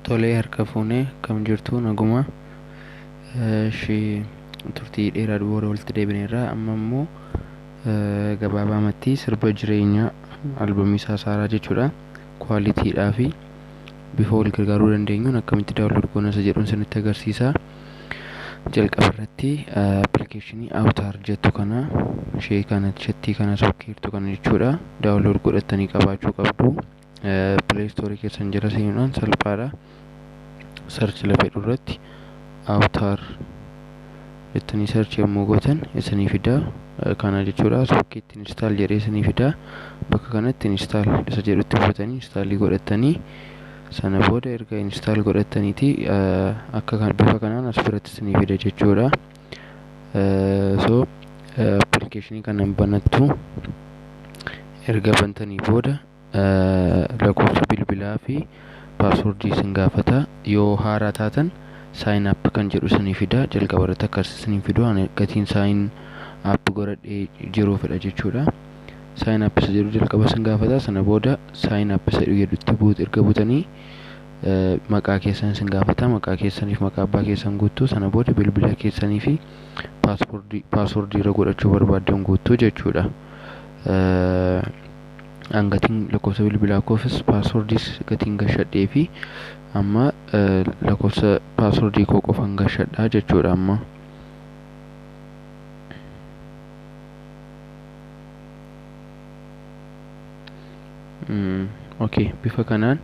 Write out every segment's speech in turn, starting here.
Tolee, harka fuunee akkam jirtu? Naguma. Ishee turtii dheeraa booda walitti deebineerra. Amma immoo gabaabaamatti sirba jireenyaa albamii isaa Saaraa jechuudha. Qualitiidhaa fi bifa wal gargaaruu dandeenyuun akkamitti download goona isa jedhuun isinitti agarsiisa. Jalqaba irratti appilikeeshinii Awutaar jettu kana, ishee kana, shettii kana sokkeertu kana jechuudha. Download godhattanii qabaachuu qabdu. Play Store keessan jala seenuudhaan salphaadha. Search lafa jedhu irratti Awutaar jettanii search yommuu gootan isinii fida. Kana jechuudha. Sokkeetti install jedhee isinii fida. Bakka kanatti install isa jedhutti buutanii installii godhattanii, sana booda erga install godhattaniiti akka bifa kanaan as biratti isinii fida jechuudha. So appilikeeshinii kana banattu. Erga bantanii booda lakkoofsa bilbilaa fi paaswordii isin gaafata. Yoo haaraa taatan sign up kan jedhu isinii fida. Jalqaba irratti akkas isinii fidu, ani gatiin sign up godhadhee jiruufidha jechuudha. Sign up isa jedhu jalqaba isin gaafata. Sana booda sign up isa jedhutti erga buutanii maqaa keessan isin gaafata. Maqaa keessaniif maqaa abbaa keessan guuttuu, sana booda bilbila keessanii fi paaswordii irra godhachuu barbaaddan guuttuu jechuudha. An gatiin lakkoofsa bilbilaa koofis paaswordiis gatiin gashadhee fi amma lakkoofsa paaswordii koo qofan gashadhaa jechuudha amma. Okay, bifa kanaan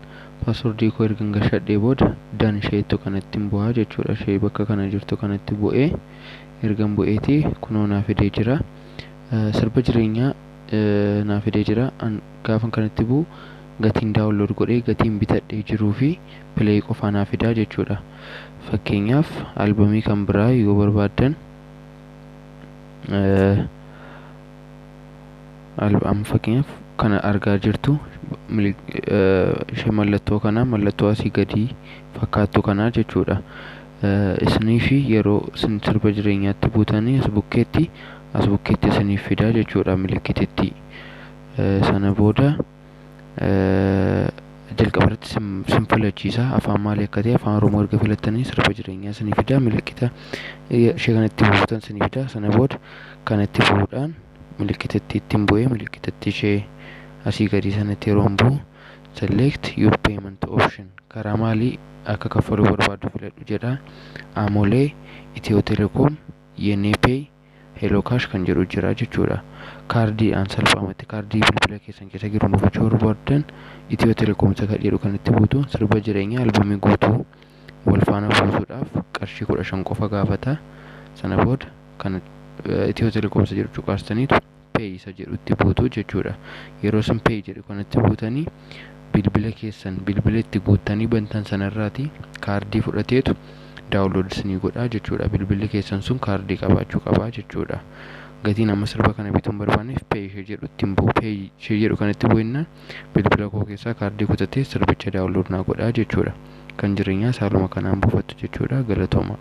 paaswordii koo ergan gashadhee booda dan isheettu kanatti bu'aa jechuudha. Ishee bakka kana jirtu kanatti bu'ee, ergan bu'eeti kunoo naa fidee jira. Sirba jireenyaa naa fidee jira. An gaafan kanatti bu'u gatiin download godhee, gatiin bitadhee jiruu fi play qofaa naa fidaa jechuudha. Fakkeenyaaf albamii kan biraa yoo barbaaddan, amma fakkeenyaaf kana argaa jirtu, ishee mallattoo kana, mallattoo asii gadii fakkaattu kana jechuudha. Isinii fi yeroo isin sirba jireenyaatti buutanii as bukkeetti isiniif fidaa jechuudha milikkititti. Sana booda jalqaba irratti sin filachiisa, afaan maalii akka ta'e. Afaan Oromoo erga filattanii sirba jireenyaa isinii fidaa, milikkita ishee kanatti buutan isinii fidaa. Sana booda kanatti bu'uudhaan milikkitatti ittiin bu'ee, milikkitatti ishee asii gadii sanatti yeroo bu'u, "Select your payment option", karaa maalii akka kaffaluu barbaaddu filadhu jedha. Amolee, Itiyoo Telekoom, Yenepay, Hello Cash kan jedhu jira jechuudha. Kaardiidhaan salphaamatti kaardii bilbila keessan keessa jiru buufachuu barbaaddan, Itiyoo Telekoom isa jedhu kanatti buutu. Sirba jireenyaa albamii guutuu wal faana buusuudhaaf qarshii 15 qofa gaafata. Sana booda kana Itiyoo Telekoom isa jedhu cuqaastaniitu pay isa jedhutti buutu jechuudha. Yeroo isin pay jedhu kanatti buutanii, bilbila keessan, bilbila itti guuttanii bantan sanarraati kaardii fudhateetu download isinii godhaa jechuudha. Bilbilli keessan sun kaardii qabaachuu qabaa jechuudha. Gatiin amma sirba kana bituu hin barbaanneef pay ishee jedhu ittiin bu'u. Pay ishee jedhu kanatti bu'innaan bilbila koo keessaa kaardii kutatee sirbicha download naa godhaa jechuudha. Kan jireenyaa haaluma kanaan buufattu jechuudha. Galatooma.